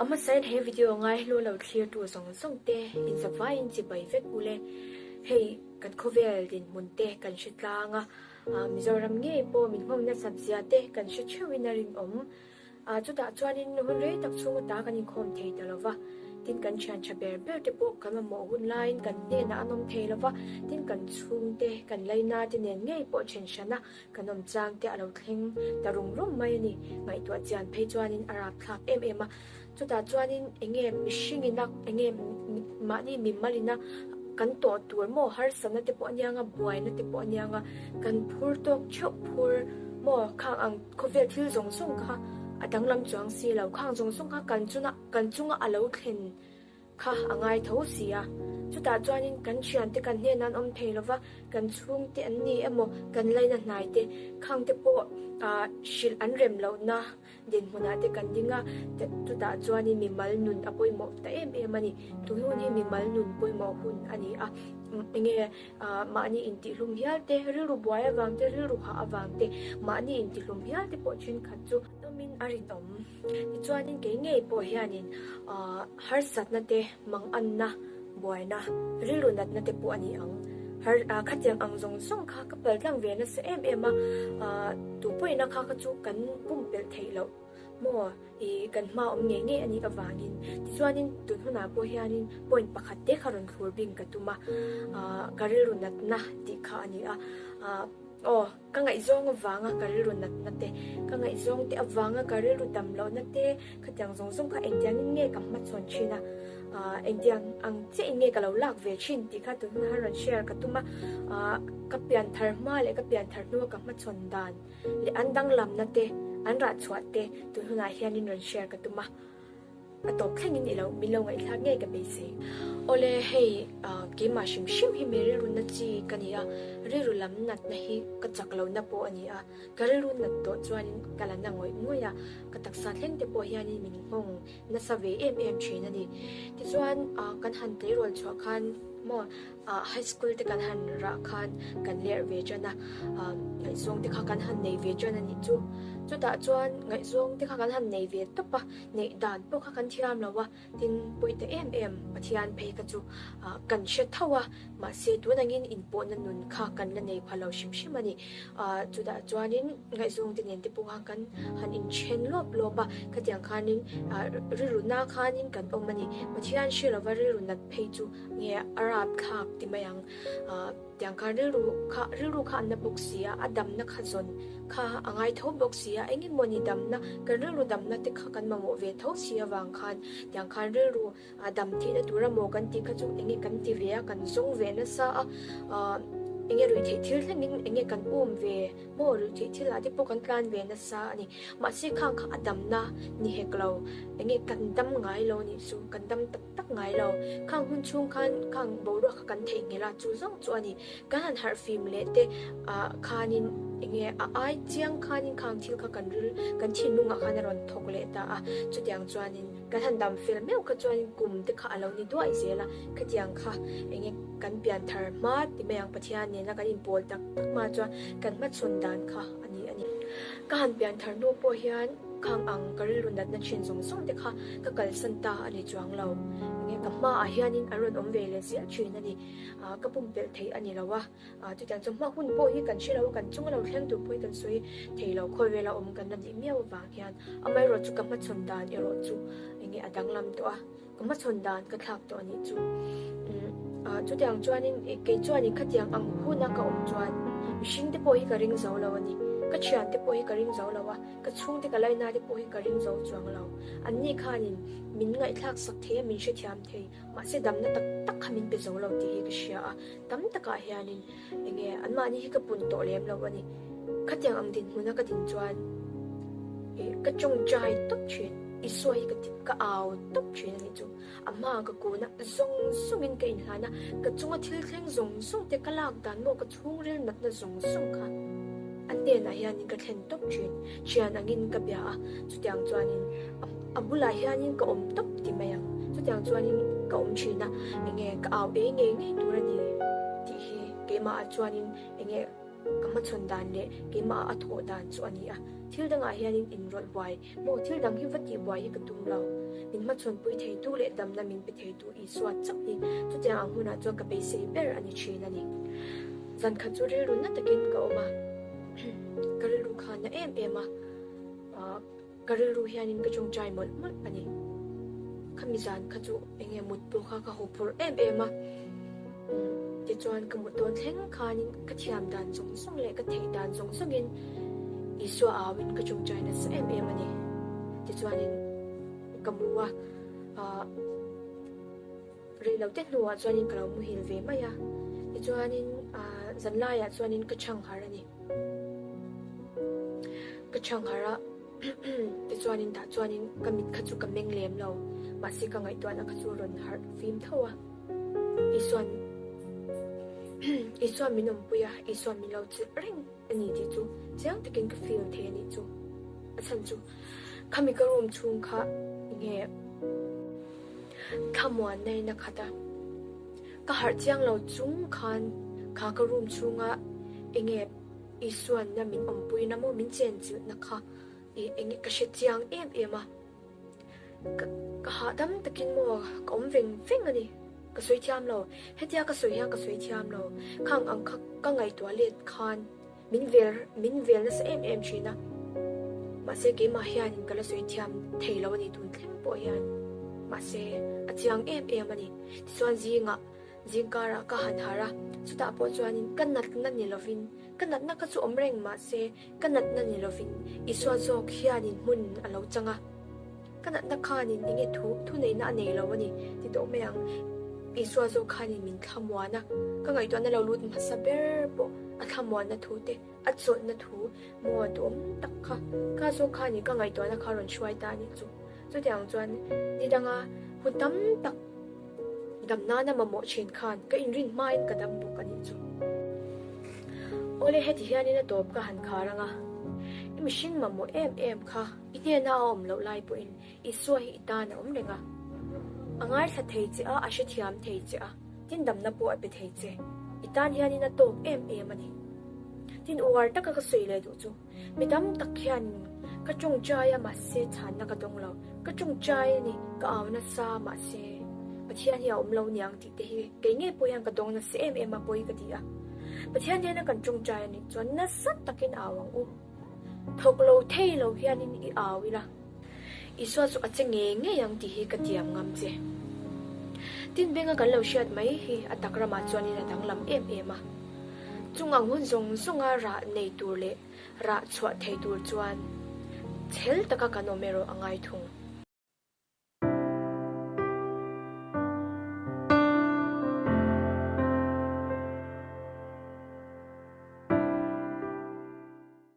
A hmasain he video ngaihlu lo thlirtu zawng zawng te inzavaiin chibai vek ule. Hei kan khawvel dinhmun te kan hre tlang a, Mizoram ngei pawh min nghawng nasat zia te kan hre theuhin a rinawm. Chutah chuanin hun rei tak chhung ata kan inkhawm thei ta lo va, tin kan thian tha ber ber te pawh kan mamawh hun laiin kan hnenah an awm thei lo va, tin kan chhungte kan laina te nen ngei pawh then hrana kan awm chang te a lo thleng ta rum rum mai a ni. Ngaihtuah chian phei chuanin a rapthlak em em a, chutah chuanin enge mihringina enge mahni mimalina kan tawh tur maw harsatna te pawh a niang a, buaina te pawh a niang a, kan phur tawk theuh phur maw khang ang. Khawvel thil zawng zawng kha a danglam chuang si lo, khang zawng zawng kha kan chuna kan chunga a lo thlen kha a ngai tho si a. Chutah chuanin kan thiante kan hnenah an awm thei lova, kan chhungte an ni emaw, kan laina hnaite khangte pawh ah hrilh an rem lohna dinhmunah te kan ding a, chutah chuanin mimal nun a pawimawh ta em em a ni. Tun hun hi mimal nun pawimawh hun a ni a, enge Mahni intihlum hial te, rilru buai avang te, rilru hah avang te, mahni intihlum hial te pawh thenkhat chu awmin a rinawm. Tichuanin kei ngei pawh hianin harsatna te, manganna, buaina, rilru natna te pawh a ni ang. Khatiang ang zawng zawng kha ka paltlang ve nasa em em a, tupawina kha kha chu kan pumpelh theih loh. Maw i kan hma awm ngei ngei a nih avangin tichuanin tun hunah pawh hianin point pakhat te kha rawn thlur bing ka tum a, ah ka rilru natna tih kha a ni a, ah aw ka ngaihzawng avanga ka rilru natna te, ka ngaihzawng te avanga ka rilru dam lohna te khatiang zawng zawng kha engtiangin nge ka hmachhawn thin a, ah engtiang ang chiahin nge ka lo lak ve thin tih kha tun hunah hian rawn share ka tum a, ah ka pian thar hma leh ka pian thar hnua ka hmachhawn dan. Leh an danglamna te, an rah chhuah te tun hunah hianin rawn share ka tum a, a tawp thlengin i lo min lo ngaihthlak ngei ka beisei. Awle hei keimah hrim hrim hi mi rilru na chi ka ni a, rilru lam natna hi ka chak lohna pawh a ni a, ka rilru nat tawh chuanin ka la na ngawih ngawih a, ka taksa thleng te pawh hianin min nghawng nasa ve em em thin a ni. Tichuan kan han tleirawl chhuah khan maw High school te kan han rah khan kan lerh ve tan a, ngaihzawng te kha kan han nei ve tan a nih chu. Chutah chuan ngaihzawng te kha kan han nei ve tawp a, neih dan pawh kha kan thiam lo a, tin pawi ta em em Pathian phei kha chu kan hre tho a, mahse tun angin inpawhna nun kha kan la nei pha lo hrim hrim a ni. Chutah chuanin ngaihzawng te nen te pawh kha kan han inthen lawp lawp a, khatiang khanin rilru na khanin kan awm a ni. Pathian hre lova rilru nat phei chu. Nge a rap thlak ti mai ang. Tiang khan rilru kha rilru kha an na bawk si a, a damna kha zawn kha a ngai tho bawk si a, eng emawni damna kan rilru damna te kha kan mamawh ve tho si avang khan tiang khan rilru a dam theihna tur amaw kan tih kha chu eng nge kan ti ve a, kan zawng ve nasa a, eng nge ruihtheih thil thlengin eng nge kan um ve maw ruihtheih thil ah te pawh kan tlan ve nasa a ni. Mahse khang kha a damna ni hek lo, eng nge kan dam ngai lo nih chu kan dam tak. Tak ngai lo. Khang hun chhung khan khang boruak kha kan theihnghilh a, chu zawng chu a ni. Kan han harh fim leh te ah khanin eng nge a ai chiang khanin khang thil kha kan ril kan thinlungah khan a rawn thawk leh ta a, chutiang chuanin kan han dam fel meuh kha chuanin kum te kha a lo ni duai zel a, khatiang kha eng nge kan pian thar hma ti mai ang Pathian nena kan inpawl tak tak hma chuan kan hmachhawn dan kha a ni a ni. Ka han pian thar hnu pawh hian. Khang ang ka rilru natna thin zawng zawng te kha ka kalsan ta a ni chuang lo. Enge ka hmaah hianin an rawn awm ve leh ziah thin a ni. Ka pumpelh thei a ni lo a, chutiang chu hma hun pawh hi kan hre lo a, kan chunga lo thleng tur pawh hi kan sawi thei lo. Khawvela awm kan la nih miau avang hian amaherawh chu ka hmachhawn dan erawh chu enge a danglam tawh a. Ka hmachhawn dan ka thlak tawh a nih chu. Chutiang chuanin kei chuanin khatiang ang huna ka awm chuan mihring te pawh hi ka ring zo lo a ni. Ka thian te pawh hi ka ring zo lo a, ka chhungte ka laina te pawh hi ka ring zo chuang lo. Anni khanin min ngaihthlak sak thei a, min hrethiam thei. Mahse damna tak tak kha min pe zo lo tih hi ka hria a. Tam takah hianin enge anmahni hi ka pun tawh lem lo a ni. Khatiang ang dinhmuna ka din chuan ka tawngtai tawp thin. Isua hi ka ti ka au tawp thin a nih chu. A hma ka kun a, zawng zawngin ka inhlan a, ka chunga thil thleng zawng zawng te ka lak dan maw ka chhungril natna zawng zawng kha a hnenah hianin ka thlen tawp thin. Thian angin ka bia a, chutiang chuanin a bulah hianin ka awm tawp ti mai ang. Chutiang chuanin ka awm thin a, enge ka au ei ngei ngei tur a ni tih hi keimahah chuanin enge. Ka hmachhawn dan leh keimaha a thawh dan chu a ni a. Thil dangah hianin inrawlh buai maw thil dang hi va tih buai hi ka tum lo. Min hmachhawn pui theitu leh damna min pe theitu Isua chauh hi chutiang ang hunah chuan ka beisei ber a ni thin a ni. Zan khat chu rilru na takin ka awm a, ka rilru kha na em em a. Ka rilru hianin ka tawngtai mawlh mawlh a ni. Khami zan kha chu enge mut pawh kha ka huphurh em em a. Tichuan ka mut dawn thleng khanin ka thiam dan zawng zawng leh ka theih dan zawng zawngin Isua auin ka tawngtai nasa em em a ni. Tichuanin ka mu a, rei lo te hnuah chuanin ka lo muhil ve mai a. Tichuanin zanlaiah chuanin ka chhang harh a ni. Ka chhang harh a, tichuanin tah chuanin ka mit kha chu ka meng lem lo, mahse ka ngaihtuahna kha chu a rawn harh fim tho a. Isuan Isuan min awmpui a, Isuan min lo chilh reng a ni tih chu chiang takin ka feel thei a nih chu. A chhan chu khami ka room chhung kha enge thlamuanna in a khat a. Ka harh chiang lo chung khan kha ka room chhunga enge Isuanna min awmpuina maw min chenchilhna kha ih enge ka hre chiang em em a. Ka ka hahdam takin maw ka awm veng veng a ni. Ka sawi thiam lo. Hetia ka sawi hian ka sawi thiam lo. Khang ang kha ka ngaihtuah let khan Min vel min vel nasa em em thin a, mahse keimah hianin ka la sawi thiam thei lo a ni tun thleng pawh hian, mahse a chiang em em a ni. Tichuan zingah zingkarah ka han harh a, chutah pawh chuanin ka natna ni lovin, ka natna kha chu awm reng mahse ka natna ni lovin Isua zawk hianin hmun a lo chang a. Ka natna khanin enge thu thuneihna a nei lo a ni ti tawh mai ang. Isua zawk khanin min thlamuan a, ka ngaihtuahna lo lut hmasa ber pawh a thlamuanna thu te, a chawlhna thu maw duhawm tak kha ka zawk khanin ka ngaihtuahna kha rawn hruai ta a nih chu. Chutiang chuan ni danga hun tam tak dam nana mamawh thin khan ka inrin hmain ka dam bawk a nih chu. Awle heti hianin a tawp ka han khar ang a, i mihring mamawh em em kha. I hnena a awm loh lai pawhin Isua hi i tan a awm reng a. A ngaithla thei che a, a hrethiam thei che a, tin damna pawh a pe thei che. I tan hianin a tawk em em a ni. Tin uar taka ka sawi leh duh chu, mi tam tak hianin ka tawngtai a mahse chhanna ka dawng lo, ka tawngtai a ni, ka au nasa mahse Pathian hi a awm lo niang tih te hi kei ngei pawh hian ka dawng nasa em em a pawi ka ti a. Pathian hnena kan tawngtai a nih chuan nasa takin au ang u. Thawk lo thei lo hianin i au ila, Isua chu a che ngei ngei ang tih hi ka tiam ngam che. Tin benga kan lo hriat mai hi a tak ramah chuanin a danglam em em a. Chung ang hun zawng zawnga rah nei tur leh rah chhuah thei tur chuan chhel taka kan awm erawh a ngai thung.